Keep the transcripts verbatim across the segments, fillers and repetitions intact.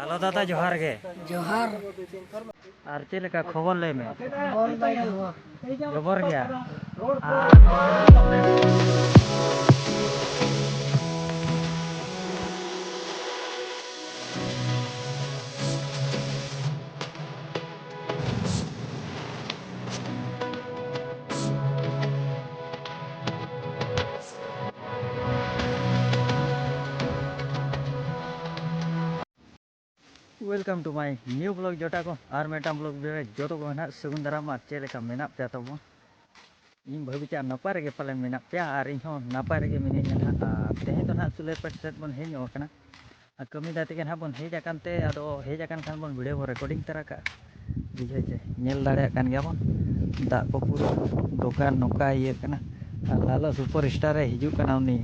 Hello ᱫᱟᱫᱟ, ᱡᱚᱦᱟᱨ ᱜᱮ᱾ ᱡᱚᱦᱟᱨ᱾ ᱟᱨ ᱪᱮᱫ ᱞᱮᱠᱟ ᱠᱷᱚᱵᱚᱨ ᱞᱟᱹᱭ ᱢᱮ? ᱵᱚᱞ ᱫᱟᱭ ᱱᱚᱣᱟ᱾ ᱡᱚᱵᱚᱨ ᱜᱮᱭᱟ᱾ ᱟᱨ Welcome to my new vlog ᱡᱚᱴᱟ ᱠᱚ, ᱟᱨ ᱢᱤᱫᱴᱟᱝ vlog ᱨᱮ ᱡᱚᱛᱚ ᱠᱚ ᱱᱟᱦᱟᱜ ᱥᱟᱹᱜᱩᱱ ᱫᱟᱨᱟᱢ᱾ ᱟᱨ ᱪᱮᱫ ᱞᱮᱠᱟ ᱢᱮᱱᱟᱜ ᱯᱮᱭᱟ ᱛᱟᱵᱚᱱ? ᱤᱧ ᱵᱷᱟᱹᱵᱤ ᱪᱮᱫ ᱱᱟᱯᱟᱭ ᱨᱮᱜᱮ ᱯᱟᱞᱮ ᱢᱮᱱᱟᱜ ᱯᱮᱭᱟ, ᱟᱨ ᱤᱧ ᱦᱚᱸ ᱱᱟᱯᱟᱭ ᱨᱮᱜᱮ ᱢᱤᱱᱟᱹᱧᱟ ᱱᱟᱦᱟᱜ᱾ ᱟᱨ ᱛᱮᱦᱮᱧ ᱫᱚ ᱱᱟᱦᱟᱜ ᱥᱩᱞᱟᱹᱭᱯᱟᱴ ᱥᱮᱫ ᱵᱚᱱ ᱦᱮᱡ ᱧᱚᱜ ᱟᱠᱟᱱᱟ᱾ ᱟᱨ ᱠᱟᱹᱢᱤ ᱫᱟᱭ ᱛᱮᱜᱮ ᱱᱟᱦᱟᱜ ᱵᱚᱱ ᱦᱮᱡ ᱟᱠᱟᱱ ᱛᱮ, ᱟᱫᱚ ᱦᱮᱡ ᱟᱠᱟᱱ ᱠᱷᱟᱱ ᱵᱚᱱ video ᱵᱚᱱ recording ᱛᱟᱨᱟ ᱠᱟᱜᱼᱟ᱾ ᱵᱩᱡᱷᱟᱹᱣ ᱪᱮ? ᱧᱮᱞ ᱫᱟᱲᱮᱭᱟᱜ ᱠᱟᱱ ᱜᱮᱭᱟ ᱵᱚᱱ, ᱫᱟᱜ ᱠᱚ ᱯᱩᱨᱟᱹ ᱫᱚᱠᱟᱱ ᱱᱚᱝᱠᱟ ᱤᱭᱟᱹᱜ ᱠᱟᱱᱟ᱾ ᱟᱨ ᱞᱟᱞᱚ super star ᱮ ᱦᱤᱡᱩᱜ ᱠᱟᱱᱟ ᱩᱱᱤ᱾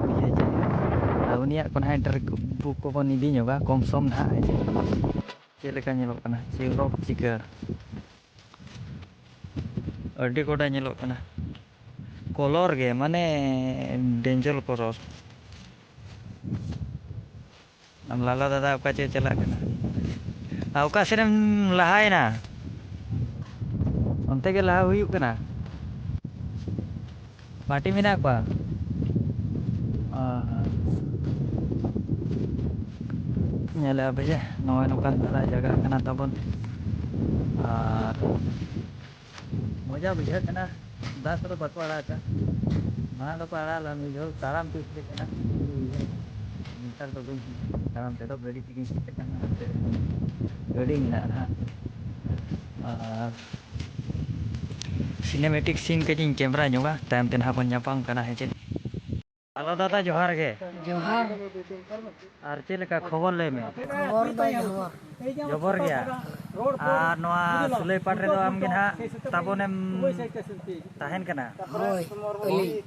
ᱵᱩᱡᱷᱟᱹᱣ ᱪᱮ? ᱟᱨ ᱩᱱᱤᱭᱟᱜ ᱠᱚ ᱱᱟᱦᱟᱜ interview ᱠᱚᱵᱚᱱ ᱤᱫᱤ ᱧᱚᱜᱟ ᱠᱚᱢ ᱥᱚᱢ ᱱᱟᱦᱟᱜ᱾ ᱪᱮᱫ ᱞᱮᱠᱟ ᱧᱮᱞᱚᱜ ᱠᱟᱱᱟ? ᱪᱮᱨᱚᱠ ᱪᱤᱠᱟᱹᱲ᱾ ᱟᱹᱰᱤ ᱠᱚᱰᱟ ᱧᱮᱞᱚᱜ ᱠᱟᱱᱟ᱾ Colour ᱜᱮ ᱢᱟᱱᱮ danger colour᱾ ᱟᱢ ᱞᱟᱞᱟ ᱫᱟᱫᱟ ᱚᱠᱟ ᱪᱚᱭ ᱪᱟᱞᱟᱜ ᱠᱟᱱᱟ? ᱟᱨ ᱚᱠᱟ ᱥᱮᱫ ᱮᱢ ᱞᱟᱦᱟᱭᱮᱱᱟ? ᱚᱱᱛᱮ ᱜᱮ ᱞᱟᱦᱟ ᱦᱩᱭᱩᱜ ᱠᱟᱱᱟ᱾ ᱯᱟᱨᱴᱤ ᱢᱮᱱᱟᱜ ᱠᱚᱣᱟ? ᱚ ᱦᱚᱸ᱾ ᱧᱮᱞᱮᱜᱼᱟ ᱯᱮ ᱡᱮ ᱱᱚᱜᱼᱚᱭ ᱱᱚᱝᱠᱟᱱ ᱫᱷᱟᱨᱟ ᱡᱟᱭᱜᱟ ᱠᱟᱱᱟ ᱛᱟᱵᱚᱱ᱾ ᱟᱨ ᱢᱚᱡᱟ ᱵᱩᱡᱷᱟᱹᱜ ᱠᱟᱱᱟ᱾ ᱫᱟᱜ ᱠᱚᱫᱚ ᱵᱟᱠᱚ ᱟᱲᱟᱜᱟ᱾ ᱢᱟᱲᱟᱝ ᱫᱚᱠᱚ ᱟᱲᱟᱜ ᱞᱮᱫᱟ ᱢᱤᱫ ᱡᱚᱦᱚᱜ, ᱛᱟᱲᱟᱢ ᱛᱮ ᱦᱮᱡ ᱠᱟᱱᱟ᱾ ᱱᱮᱛᱟᱨ ᱫᱚ ᱵᱟᱹᱧ ᱛᱟᱲᱟᱢ ᱛᱮᱫᱚ, ᱜᱟᱹᱰᱤ ᱛᱮᱜᱮᱧ ᱦᱮᱡ ᱠᱟᱱᱟ᱾ ᱜᱟᱹᱰᱤ ᱢᱮᱱᱟᱜᱼᱟ ᱱᱟᱦᱟᱜ᱾ ᱟᱨ cinematic scene ᱠᱟᱹᱡ ᱤᱧ camera ᱧᱚᱜᱟ, ᱛᱟᱭᱚᱢ ᱛᱮ ᱱᱟᱦᱟᱜ ᱵᱚᱱ ᱧᱟᱯᱟᱢ ᱠᱟᱱᱟ, ᱦᱮᱸ ᱪᱮ? ᱦᱮᱞᱳ ᱫᱟᱫᱟ, ᱡᱚᱦᱟᱨ ᱜᱮ᱾ ᱡᱚᱦᱟᱨ᱾ ᱟᱨ ᱪᱮᱫ ᱞᱮᱠᱟ ᱠᱷᱚᱵᱚᱨ ᱞᱟᱹᱭ ᱢᱮ? ᱠᱷᱚᱵᱚᱨ ᱫᱚ ᱡᱚᱵᱚᱨ᱾ ᱡᱚᱵᱚᱨ ᱜᱮᱭᱟ᱾ ᱟᱨ ᱱᱚᱣᱟ ᱥᱩᱞᱟᱹᱭ ᱯᱟᱴ ᱨᱮᱫᱚ ᱟᱢ ᱜᱮ ᱱᱟᱦᱟᱜ ᱛᱟᱵᱚᱱᱮᱢ ᱛᱟᱦᱮᱱ ᱠᱟᱱᱟ? ᱦᱳᱭ, ᱟᱹᱞᱤᱧ᱾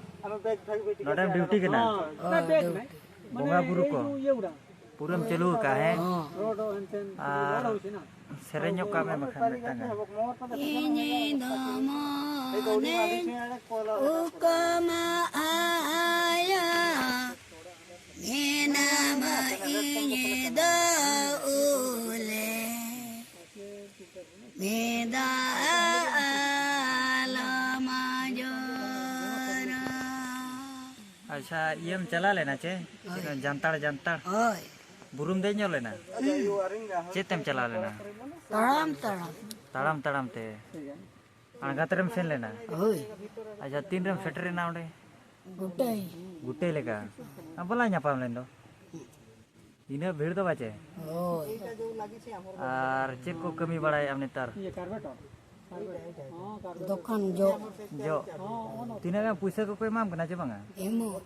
ᱱᱚᱰᱮᱢ duty ᱠᱟᱱᱟ? ᱦᱳᱭ, duty᱾ ᱵᱚᱸᱜᱟ ᱵᱩᱨᱩ ᱠᱚ ᱯᱩᱨᱟᱹᱢ ᱪᱟᱹᱞᱩ ᱟᱠᱟᱫᱼᱟ, ᱦᱮᱸ? ᱦᱚᱸ᱾ ᱟᱨ ᱥᱮᱨᱮᱧ ᱧᱚᱜ ᱠᱟᱜ ᱢᱮ ᱵᱟᱠᱷᱟᱱ ᱢᱤᱫᱴᱟᱝ ᱜᱟᱱ᱾ ᱤᱧ ᱫᱚ ᱢᱚᱱᱮᱧ ᱩᱠᱢᱟᱜᱼᱟᱭᱟ, ᱢᱮᱱᱟᱢᱟ ᱤᱧ ᱫᱚ ᱟᱪᱪᱷᱟ, ᱤᱭᱟᱹᱢ ᱪᱟᱞᱟᱣ ᱞᱮᱱᱟ ᱪᱮ? ᱪᱮᱫ ᱠᱚ, ᱡᱟᱱᱛᱟᱲ, ᱡᱟᱱᱛᱟᱲ? ᱦᱳᱭ᱾ ᱵᱩᱨᱩᱢ ᱫᱮᱡ ᱧᱚᱜ ᱞᱮᱱᱟ? ᱪᱮᱫ ᱛᱮᱢ ᱪᱟᱞᱟᱣ ᱞᱮᱱᱟ? ᱛᱟᱲᱟᱢ, ᱛᱟᱲᱟᱢ᱾ ᱛᱟᱲᱟᱢ, ᱛᱟᱲᱟᱢ ᱛᱮ? ᱟᱬᱜᱟᱛ ᱨᱮᱢ ᱥᱮᱱ ᱞᱮᱱᱟ? ᱦᱳᱭ᱾ ᱟᱪᱪᱷᱟ, ᱛᱤᱱ ᱨᱮᱢ ᱥᱮᱴᱮᱨ ᱮᱱᱟ ᱚᱸᱰᱮ? ᱜᱩᱴᱟᱹᱭ᱾ ᱜᱩᱴᱟᱹᱭ ᱞᱮᱠᱟ? ᱟᱢ ᱵᱟᱞᱟᱝ ᱧᱟᱯᱟᱢ ᱞᱮᱱ ᱫᱚ? ᱤᱱᱟᱹᱜ ᱵᱷᱤᱲ ᱫᱚ ᱵᱟᱪᱮ? ᱦᱳᱭ᱾ ᱟᱨ ᱪᱮᱫ ᱠᱚ ᱠᱟᱹᱢᱤ ᱵᱟᱲᱟᱭᱮᱫ ᱟᱢ ᱱᱮᱛᱟᱨ? ᱫᱚᱠᱟᱱ ᱡᱚᱜ᱾ ᱡᱚᱜ? ᱛᱤᱱᱟᱹᱜ ᱜᱟᱱ ᱯᱩᱭᱥᱟᱹ ᱠᱚᱠᱚ ᱮᱢᱟᱢ ᱠᱟᱱᱟ ᱪᱮ ᱵᱟᱝᱟ? ᱮᱢᱚᱜ᱾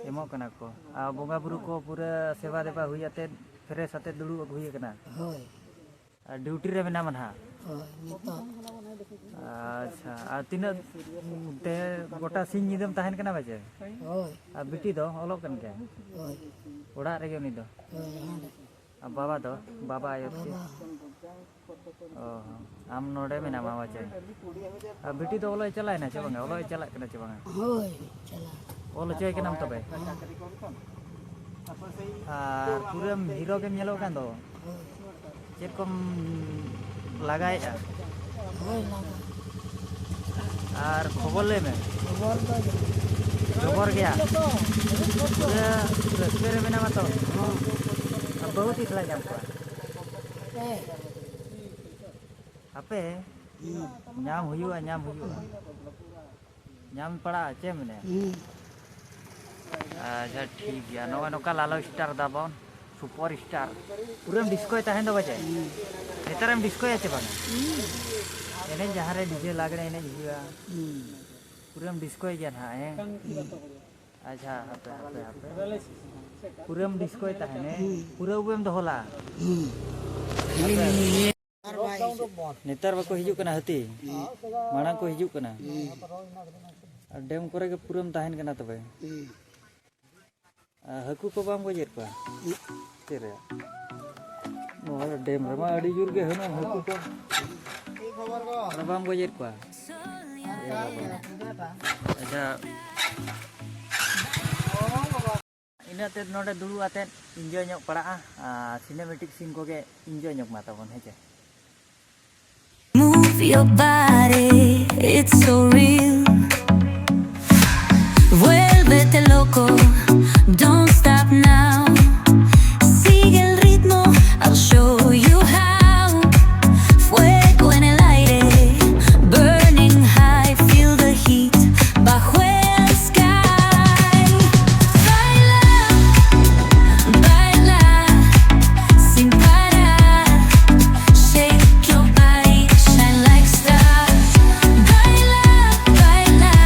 ᱮᱢᱚᱜ ᱠᱟᱱᱟ ᱠᱚ᱾ ᱟᱨ ᱵᱚᱸᱜᱟ ᱵᱩᱨᱩ ᱠᱚ ᱯᱩᱨᱟᱹ ᱥᱮᱵᱟ ᱫᱮᱵᱟ ᱦᱩᱭ ᱟᱛᱮᱫ, ᱯᱷᱨᱮᱥ ᱟᱛᱮᱫ ᱫᱩᱲᱩᱵ ᱦᱩᱭ ᱟᱠᱟᱱᱟ? ᱦᱳᱭ᱾ ᱟᱨ ᱰᱤᱭᱩᱴᱤ ᱨᱮ ᱢᱮᱱᱟᱢᱟ ᱱᱟᱦᱟᱜ? ᱦᱳᱭ, ᱱᱤᱛᱚᱜ᱾ ᱟᱪᱪᱷᱟ, ᱟᱨ ᱛᱤᱱᱟᱹᱜ ᱛᱮ ᱜᱚᱴᱟ ᱥᱤᱧ ᱧᱤᱫᱟᱹᱢ ᱛᱟᱦᱮᱱ ᱠᱟᱱᱟ ᱵᱟᱪᱮ? ᱦᱳᱭ᱾ ᱟᱨ ᱵᱤᱴᱤ ᱫᱚ ᱚᱞᱚᱜ ᱠᱟᱱ ᱜᱮᱭᱟ? ᱦᱳᱭ᱾ ᱚᱲᱟᱜ ᱨᱮᱜᱮ ᱩᱱᱤ ᱫᱚ? ᱦᱳᱭ, ᱦᱟᱸᱰᱮ᱾ ᱟᱨ ᱵᱟᱵᱟ ᱫᱚ? ᱵᱟᱵᱟ ᱟᱭᱳ ᱛᱟᱹᱠᱤᱱ? ᱵᱟᱵᱟ᱾ ᱚ ᱦᱚᱸ, ᱟᱢ ᱱᱚᱰᱮ ᱢᱮᱱᱟᱢᱟ ᱵᱟᱪᱮ? ᱟᱨ ᱵᱤᱴᱤ ᱫᱚ ᱚᱞᱚᱜ ᱮ ᱪᱟᱞᱟᱜ ᱮᱱᱟ ᱪᱮ ᱵᱟᱝᱟ? ᱚᱞᱚᱜ ᱮ ᱪᱟᱞᱟᱜ ᱠᱟᱱᱟ ᱪᱮ ᱵᱟᱝᱟ? ᱦᱳᱭ, ᱪᱟᱞᱟᱜ᱾ ᱚᱞ ᱦᱚᱪᱚᱭ ᱠᱟᱱᱟᱢ ᱛᱚᱵᱮ? ᱦᱳᱭ᱾ ᱟᱨ ᱯᱩᱨᱟᱹᱢ ᱦᱤᱨᱳ ᱜᱮᱢ ᱧᱮᱞᱚᱜ ᱠᱟᱱ ᱫᱚ᱾ ᱦᱳᱭ᱾ ᱪᱮᱫ ᱠᱚᱢ ᱞᱟᱜᱟᱭᱮᱫᱼᱟ? ᱦᱳᱭ, ᱞᱟᱜᱟ᱾ ᱟᱨ ᱠᱷᱚᱵᱚᱨ ᱞᱟᱹᱭ ᱢᱮ᱾ ᱠᱷᱚᱵᱚᱨ ᱫᱚ ᱡᱚᱵᱚᱨ ᱜᱮᱭᱟ᱾ ᱯᱩᱨᱟᱹ ᱨᱟᱹᱥᱠᱟᱹ ᱨᱮ ᱢᱮᱱᱟᱢᱟ ᱛᱚ? ᱦᱚᱸ᱾ ᱟᱨ ᱵᱟᱹᱦᱩ ᱛᱤᱥ ᱞᱮ ᱧᱟᱢ ᱠᱚᱣᱟ? ᱦᱮᱸ᱾ ᱦᱟᱯᱮ, ᱦᱩᱸ᱾ ᱧᱟᱢ ᱦᱩᱭᱩᱜᱼᱟ, ᱧᱟᱢ ᱦᱩᱭᱩᱜᱼᱟ᱾ ᱧᱟᱢ ᱯᱟᱲᱟᱜᱼᱟ, ᱪᱮᱫ ᱮᱢ ᱢᱮᱱᱟ? ᱦᱩᱸ᱾ ᱟᱪᱪᱷᱟ, ᱴᱷᱤᱠ ᱜᱮᱭᱟ᱾ ᱱᱚᱜᱼᱚᱭ ᱱᱚᱝᱠᱟ ᱞᱟᱞᱚ ᱥᱴᱟᱨ ᱫᱟᱵᱚᱱ, ᱥᱩᱯᱟᱨ ᱥᱴᱟᱨ᱾ ᱯᱩᱨᱟᱹᱢ ᱰᱤᱥᱠᱳᱭ ᱛᱟᱦᱮᱱ ᱫᱚ ᱵᱟᱪᱮ? ᱦᱩᱸ᱾ ᱱᱮᱛᱟᱨᱮᱢ ᱰᱤᱥᱠᱳᱭᱟ ᱪᱮ ᱵᱟᱝᱟ? ᱦᱩᱸ᱾ ᱮᱱᱮᱡ ᱡᱟᱦᱟᱸ ᱨᱮ ᱰᱤᱡᱮ ᱞᱟᱜᱽᱲᱮ ᱮᱱᱮᱡ ᱦᱩᱭᱩᱜᱼᱟ, ᱦᱩᱸ᱾ ᱯᱩᱨᱟᱹᱢ ᱰᱤᱥᱠᱳᱭ ᱜᱮᱭᱟ ᱱᱟᱦᱟᱜ, ᱦᱮᱸ? ᱦᱩᱸ᱾ ᱟᱪᱪᱷᱟ, ᱦᱟᱯᱮ, ᱦᱟᱯᱮ, ᱦᱟᱯᱮ᱾ ᱯᱩᱨᱟᱹᱢ ᱰᱤᱥᱠᱳᱭ ᱛᱟᱦᱮᱱ, ᱦᱮᱸ? ᱦᱩᱸ᱾ ᱯᱩᱨᱟᱹ ᱩᱵᱮᱢ ᱫᱚᱦᱚ ᱞᱟ᱾ ᱦᱩᱸ᱾ ᱦᱟᱯᱮ᱾ ᱱᱮᱛᱟᱨ ᱵᱟᱠᱚ ᱦᱤᱡᱩᱜ ᱠᱟᱱᱟ ᱦᱟᱹᱛᱤ, ᱢᱟᱲᱟᱝ ᱠᱚ ᱦᱤᱡᱩᱜ ᱠᱟᱱᱟ᱾ ᱟᱨ ᱰᱮᱢ ᱠᱚᱨᱮ ᱜᱮ ᱯᱩᱨᱟᱹᱢ ᱛᱟᱦᱮᱱ ᱠᱟᱱᱟ ᱛᱚᱵᱮ᱾ ᱟᱨ ᱦᱟᱹᱠᱩ ᱠᱚ ᱵᱟᱢ ᱜᱚᱡᱮᱫ ᱠᱚᱣᱟ? ᱪᱮᱫ ᱨᱮ? ᱱᱚᱣᱟ ᱰᱮᱢ ᱨᱮᱢᱟ ᱟᱹᱰᱤ ᱡᱳᱨ ᱜᱮ ᱦᱟᱹᱱᱟ ᱦᱟᱹᱠᱩ ᱠᱚ᱾ ᱟᱨ ᱵᱟᱢ ᱜᱚᱡᱮᱫ ᱠᱚᱣᱟ? ᱮ ᱵᱟᱵᱟ᱾ ᱟᱪᱪᱷᱟ᱾ ᱤᱱᱟᱹ ᱛᱮ ᱱᱚᱰᱮ ᱫᱩᱲᱩᱵ ᱟᱛᱮᱫ ᱤᱱᱡᱚᱭ ᱧᱚᱜ ᱯᱟᱲᱟᱜᱼᱟ, ᱟᱨ ᱥᱤᱱᱮᱢᱮᱴᱤᱠ ᱥᱤᱱ ᱠᱚᱜᱮ ᱤᱱᱡᱚᱭ ᱧᱚᱜ ᱢᱟ ᱛᱟᱵᱚᱱ, ᱦᱮᱸ ᱪᱮ? Move your body, it's so real. Vuélvete loco. Don't stop now. Sigue el ritmo, I'll show you how. Fuego en el aire, burning high, feel the heat. Bajo el sky. Baila, baila, sin parar. Shake your body, shine like stars. Baila, baila,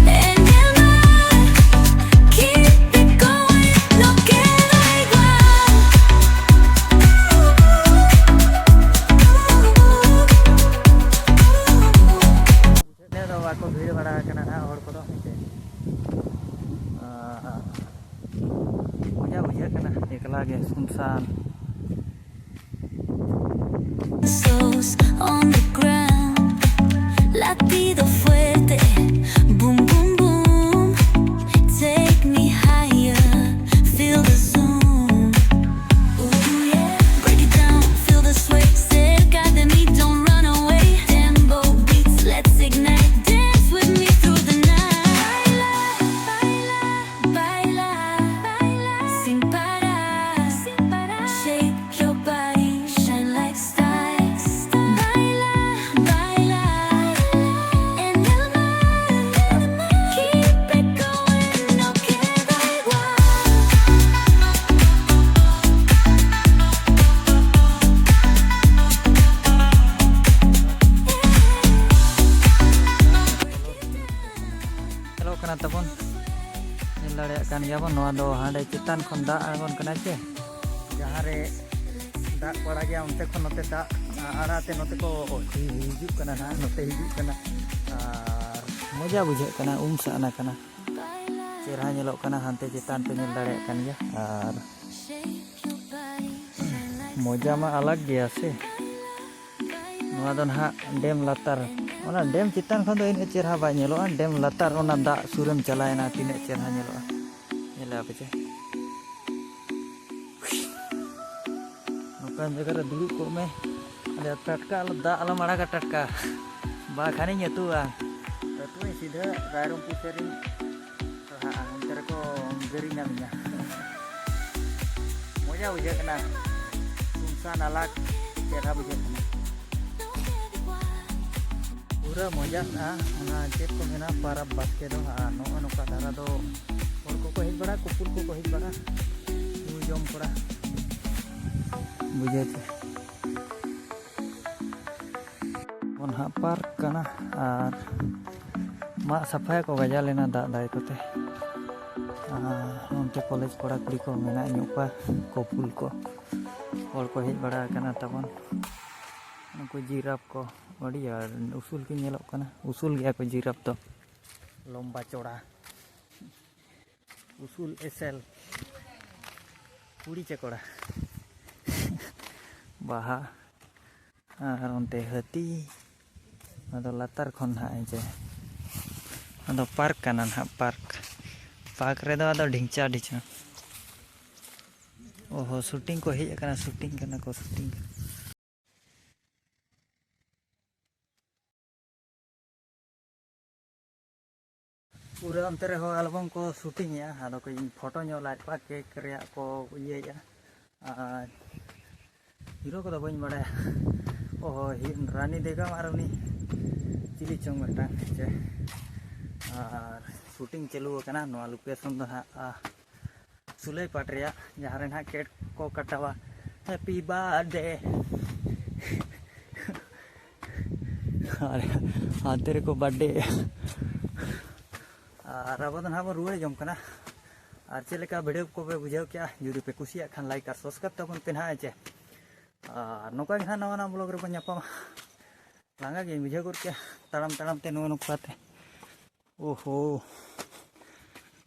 en el mar. Keep it going, no queda igual. ᱱᱤᱛᱚᱜ ᱫᱚ ᱵᱟᱠᱚ ᱵᱷᱤᱲ ᱵᱟᱲᱟ ᱟᱠᱟᱱᱟ ᱦᱟᱸᱜ ᱦᱚᱲ ᱠᱚᱫᱚ, ᱦᱮᱸ ᱥᱮ᱾ ᱟᱨ ᱢᱚᱡᱟ ᱵᱩᱡᱷᱟᱹᱜ ᱠᱟᱱᱟ ᱮᱠᱞᱟ ᱜᱮ, ᱥᱩᱱᱥᱟᱱ᱾ Toes on the ground, latido fuerte, boom, boom, boom. Take me higher, feel the zoom. Ooh, yeah. Break it down, feel the sway. Cerca de mí, don't run away. Tempo beats, let's ignite. Dance with me through the night. Baila, baila, baila, sin parar, sin parar. Shake your body, shine like stars. Baila, baila, en el mar. Keep it going, no queda igual. ᱧᱮᱞᱚᱜ ᱠᱟᱱᱟ ᱛᱟᱵᱚᱱ, ᱧᱮᱞ ᱫᱟᱲᱮᱭᱟᱜ ᱠᱟᱱ ᱜᱮᱭᱟ ᱵᱚᱱ, ᱱᱚᱣᱟ ᱫᱚ ᱦᱟᱸᱰᱮ ᱪᱮᱛᱟᱱ ᱠᱷᱚᱱ ᱫᱟᱜ ᱟᱬᱜᱚᱱ ᱠᱟᱱᱟ ᱪᱮ, ᱡᱟᱦᱟᱸ ᱨᱮ ᱫᱟᱜ ᱠᱚ ᱟᱲᱟᱜ ᱜᱮᱭᱟ, ᱚᱱᱛᱮ ᱠᱷᱚᱱ ᱱᱚᱛᱮ ᱫᱟᱜ ᱟᱲᱟᱜ ᱛᱮ ᱱᱚᱛᱮ ᱠᱚ ᱦᱤᱡᱩᱜ ᱠᱟᱱᱟ ᱱᱟᱦᱟᱜ, ᱱᱚᱛᱮ ᱦᱤᱡᱩᱜ ᱠᱟᱱᱟ᱾ ᱟᱨ ᱢᱚᱡᱟ ᱵᱩᱡᱷᱟᱹᱜ ᱠᱟᱱᱟ, ᱩᱢ ᱥᱟᱱᱟ ᱠᱟᱱᱟ, ᱪᱮᱦᱨᱟ ᱧᱮᱞᱚᱜ ᱠᱟᱱᱟ᱾ ᱦᱟᱱᱛᱮ ᱪᱮᱛᱟᱱ ᱯᱮ ᱧᱮᱞ ᱫᱟᱲᱮᱭᱟᱜ ᱠᱟᱱ ᱜᱮᱭᱟ᱾ ᱟᱨ ᱢᱚᱡᱟ ᱢᱟ ᱟᱞᱟᱜᱽ ᱜᱮᱭᱟ ᱥᱮ᱾ ᱱᱚᱣᱟ ᱫᱚ ᱱᱟᱦᱟᱜ ᱰᱮᱢ ᱞᱟᱛᱟᱨ, ᱚᱱᱟ ᱰᱮᱢ ᱪᱮᱛᱟᱱ ᱠᱷᱚᱱ ᱫᱚ ᱤᱱᱟᱹᱜ ᱪᱮᱦᱨᱟ ᱵᱟᱭ ᱧᱮᱞᱚᱜᱼᱟ, ᱰᱮᱢ ᱞᱟᱛᱟᱨ ᱚᱱᱟ ᱫᱟᱜ ᱥᱩᱨᱮᱢ ᱪᱟᱞᱟᱣᱮᱱᱟ ᱛᱤᱱᱟᱹᱜ ᱪᱮᱦᱨᱟ ᱧᱮᱞᱚᱜᱼᱟ᱾ ᱧᱮᱞᱮᱜᱼᱟ ᱯᱮ ᱪᱮ? ᱱᱚᱝᱠᱟᱱ ᱡᱟᱭᱜᱟ ᱨᱮ ᱫᱩᱲᱩᱵ ᱠᱚᱜ ᱢᱮ, ᱟᱞᱮ ᱴᱟᱴᱠᱟ ᱟᱞᱚ ᱫᱟᱜ ᱟᱞᱚᱢ ᱟᱲᱟᱜᱟ, ᱴᱟᱴᱠᱟ ᱵᱟᱠᱷᱟᱱᱤᱧ ᱟᱹᱛᱩᱜᱼᱟ᱾ ᱟᱹᱛᱩᱜᱼᱟᱹᱧ ᱥᱤᱫᱷᱟᱹ ᱨᱟᱭᱨᱚᱝᱯᱩᱨ ᱥᱮᱫ ᱨᱤᱧ ᱦᱟᱸ, ᱚᱱᱛᱮ ᱨᱮᱠᱚ ᱜᱟᱹᱨᱤ ᱧᱟᱢᱤᱧᱟ᱾ ᱢᱚᱡᱟ ᱵᱩᱡᱷᱟᱹᱜ ᱠᱟᱱᱟ, ᱥᱩᱱᱥᱟᱱ ᱟᱞᱟᱜᱽ ᱪᱮᱦᱨᱟ ᱵᱩᱡᱷᱟᱹᱜ ᱠᱟᱱᱟ᱾ ᱯᱩᱨᱟᱹ ᱢᱚᱡᱟ ᱢᱮᱱᱟᱜᱼᱟ᱾ ᱚᱱᱟ ᱪᱮᱫ ᱠᱚ ᱢᱮᱱᱟ, ᱯᱟᱨᱟᱵᱽ ᱵᱟᱥᱠᱮ ᱫᱚ᱾ ᱟᱨ ᱱᱚᱜᱼᱚ ᱱᱚᱝᱠᱟ ᱫᱷᱟᱨᱟ ᱫᱚ ᱦᱚᱲ ᱠᱚᱠᱚ ᱦᱮᱡ ᱵᱟᱲᱟᱜᱼᱟ, ᱠᱩᱯᱩᱞ ᱠᱚᱠᱚ ᱦᱮᱡ ᱵᱟᱲᱟᱜᱼᱟ, ᱧᱩ ᱡᱚᱢ ᱠᱚᱲᱟ᱾ ᱵᱩᱡᱷᱟᱹᱣ ᱪᱮ? ᱚᱱᱟ ᱦᱟᱸᱜ ᱯᱟᱨᱠ ᱠᱟᱱᱟ ᱟᱨ ᱢᱟᱜ ᱥᱟᱯᱷᱟᱭᱟᱠᱚ ᱜᱟᱡᱟᱲ ᱞᱮᱱᱟ ᱫᱟᱜ ᱫᱟᱭ ᱠᱚᱛᱮ᱾ ᱟᱨ ᱱᱚᱱᱛᱮ ᱠᱚᱞᱮᱡᱽ ᱠᱚᱲᱟ ᱠᱩᱲᱤ ᱠᱚ ᱢᱮᱱᱟᱜ ᱧᱚᱜ ᱠᱚᱣᱟ, ᱠᱚᱯᱩᱞ ᱠᱚ, ᱦᱚᱲ ᱠᱚ ᱦᱮᱡ ᱵᱟᱲᱟ ᱟᱠᱟᱱᱟ ᱛᱟᱵᱚᱱ᱾ ᱱᱩᱠᱩ ᱡᱤᱨᱟᱯ ᱠᱚ ᱟᱹᱰᱤ ᱟᱸᱴ ᱩᱥᱩᱞ ᱠᱤᱱ ᱧᱮᱞᱚᱜ ᱠᱟᱱᱟ᱾ ᱩᱥᱩᱞ ᱜᱮᱭᱟ ᱠᱚ ᱡᱤᱨᱟᱯ ᱫᱚ, ᱞᱚᱢᱵᱟ ᱪᱚᱲᱟ, ᱩᱥᱩᱞ ᱮᱥᱮᱞ, ᱠᱩᱲᱤ ᱪᱮ ᱠᱚᱲᱟ᱾ ᱵᱟᱦᱟ᱾ ᱟᱨ ᱚᱱᱛᱮ ᱦᱟᱹᱛᱤ, ᱟᱫᱚ ᱞᱟᱛᱟᱨ ᱠᱷᱚᱱ ᱱᱟᱦᱟᱜ ᱦᱮᱸᱪᱮ, ᱟᱫᱚ ᱯᱟᱨᱠ ᱠᱟᱱᱟ ᱱᱟᱦᱟᱜ, ᱯᱟᱨᱠ᱾ ᱯᱟᱨᱠ ᱨᱮᱫᱚ ᱟᱫᱚ ᱰᱷᱤᱝᱪᱟ ᱰᱷᱤᱪᱟ᱾ ᱚᱦᱚ, ᱥᱩᱴᱤᱝ ᱠᱚ ᱦᱮᱡ ᱟᱠᱟᱱᱟ, ᱥᱩᱴᱤᱝ ᱠᱟᱱᱟ ᱠᱚ, ᱥᱩᱴᱤᱝ ᱠᱟᱱᱟ᱾ ᱯᱩᱨᱟᱹ ᱚᱱᱛᱮ ᱨᱮᱦᱚᱸ ᱟᱞᱵᱚᱢ ᱠᱚ ᱥᱩᱴᱤᱝᱮᱜᱼᱟ᱾ ᱟᱫᱚ ᱠᱟᱹᱡ ᱤᱧ ᱯᱷᱳᱴᱳ ᱧᱚᱜ ᱞᱟᱜ ᱠᱚᱣᱟ, ᱠᱮᱠ ᱨᱮᱭᱟᱜ ᱠᱚ ᱤᱭᱟᱹᱭᱮᱜᱼᱟ᱾ ᱟᱨ ᱦᱤᱨᱳ ᱠᱚᱫᱚ ᱵᱟᱹᱧ ᱵᱟᱲᱟᱭᱟ᱾ ᱚᱦᱚ, ᱦᱤ-, ᱨᱟᱱᱤ ᱫᱮᱜᱟᱢ ᱟᱨ ᱩᱱᱤ ᱪᱤᱞᱤ ᱪᱚᱝ ᱢᱤᱫᱴᱟᱝ ᱦᱮᱸᱪᱮ᱾ ᱟᱨ ᱥᱩᱴᱤᱝ ᱪᱟᱹᱞᱩ ᱟᱠᱟᱱᱟ᱾ ᱱᱚᱣᱟ ᱞᱳᱠᱮᱥᱚᱱ ᱫᱚ ᱦᱟᱸᱜ, ᱟ, ᱥᱩᱞᱟᱹᱭ ᱯᱟᱴ ᱨᱮᱭᱟᱜ, ᱡᱟᱦᱟᱸ ᱨᱮ ᱱᱟᱦᱟᱜ ᱠᱮᱠ ᱠᱚ ᱠᱟᱴᱟᱣᱟ, ᱦᱮᱯᱤ ᱵᱟᱨᱛᱷᱰᱮ᱾ ᱟᱨ ᱦᱟᱱᱛᱮ ᱨᱮᱠᱚ ᱵᱟᱨᱛᱷᱰᱮ᱾ ᱟᱨ ᱟᱵᱚ ᱫᱚ ᱱᱟᱦᱟᱜ ᱵᱚᱱ ᱨᱩᱣᱟᱹᱲ ᱡᱚᱝ ᱠᱟᱱᱟ᱾ ᱟᱨ ᱪᱮᱫ ᱞᱮᱠᱟ ᱵᱷᱤᱰᱤᱭᱳ ᱠᱚᱯᱮ ᱵᱩᱡᱷᱟᱹᱣ ᱠᱮᱜᱼᱟ? ᱡᱩᱫᱤ ᱯᱮ ᱠᱩᱥᱤᱭᱟᱜ ᱠᱷᱟᱱ, ᱞᱟᱭᱤᱠ ᱟᱨ ᱥᱟᱵᱥᱠᱨᱟᱭᱤᱵ ᱛᱟᱵᱚᱱ ᱯᱮ ᱱᱟᱦᱟᱜ, ᱦᱮᱸ ᱪᱮ? ᱟᱨ ᱱᱚᱝᱠᱟ ᱜᱮ ᱱᱟᱦᱟᱜ ᱱᱟᱣᱟ ᱱᱟᱣᱟ ᱵᱞᱚᱜ ᱨᱮᱵᱚᱱ ᱧᱟᱯᱟᱢᱟ᱾ ᱞᱟᱸᱜᱟ ᱜᱮᱧ ᱵᱩᱡᱷᱟᱹᱣ ᱜᱚᱫ ᱠᱮᱜᱼᱟ ᱛᱟᱲᱟᱢ ᱛᱟᱲᱟᱢ ᱛᱮ ᱱᱚᱜᱼᱚ ᱱᱚᱝᱠᱟ ᱛᱮ᱾ ᱳᱦᱳ,